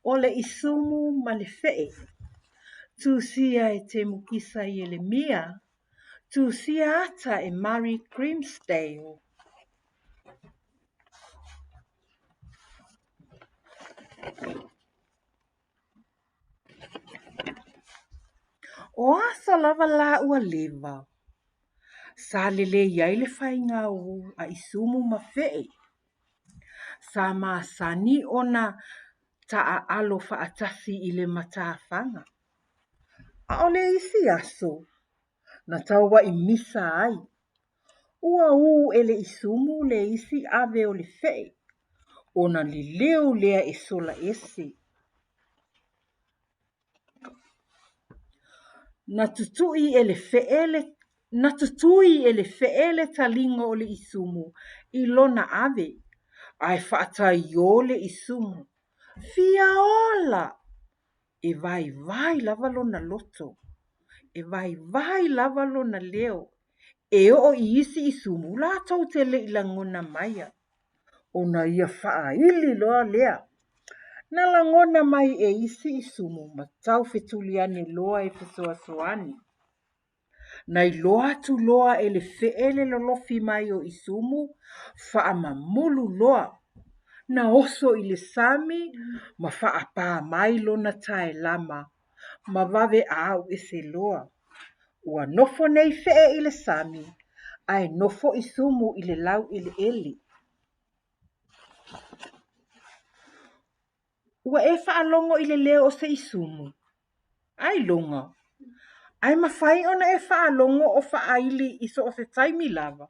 O le Isumu ma le Feʻe, tusia e Temukisa Ielemia, tusia ata e Murray Grimsdale. O aso lava la ua leva, sa lelei ai le faiga a Isumu ma Feʻe. Sa masani ona taaalo faatasi i le matafaga. ʻAʻole isi aso na tauaʻi misa ai. Ua ū e le isumu le isi ʻawe o le feʻe, ona liliu lea e sola ese. Na tutui e le feʻe le Na tutui e le feʻe le taliga o le isumu i lona ʻawe, a e faataiō le isumu. Fia ola! E waiwai lava lona loto. E waiwai lava lona leo. E oo i isi isumu latou te le i lagona maia. Ona ia faaili loa lea. Na lagona mai e isi isumu ma tau fetuli ane loa e fesoasoani. Na iloa atu loa e le feʻe le lolofi mai o Isumu, faamamulu loa. Na oso i le sami ma faapā mai lona taelama ma vave ʻaau ese loa. Ua nofo nei Feʻe i le sami, ae nofo Isumu i le lauʻeleʻele. Ua e faalogo i le leo o se isumu? Ailoga. Ae mafai ona e faalogo o faaili i so o se taimi lava.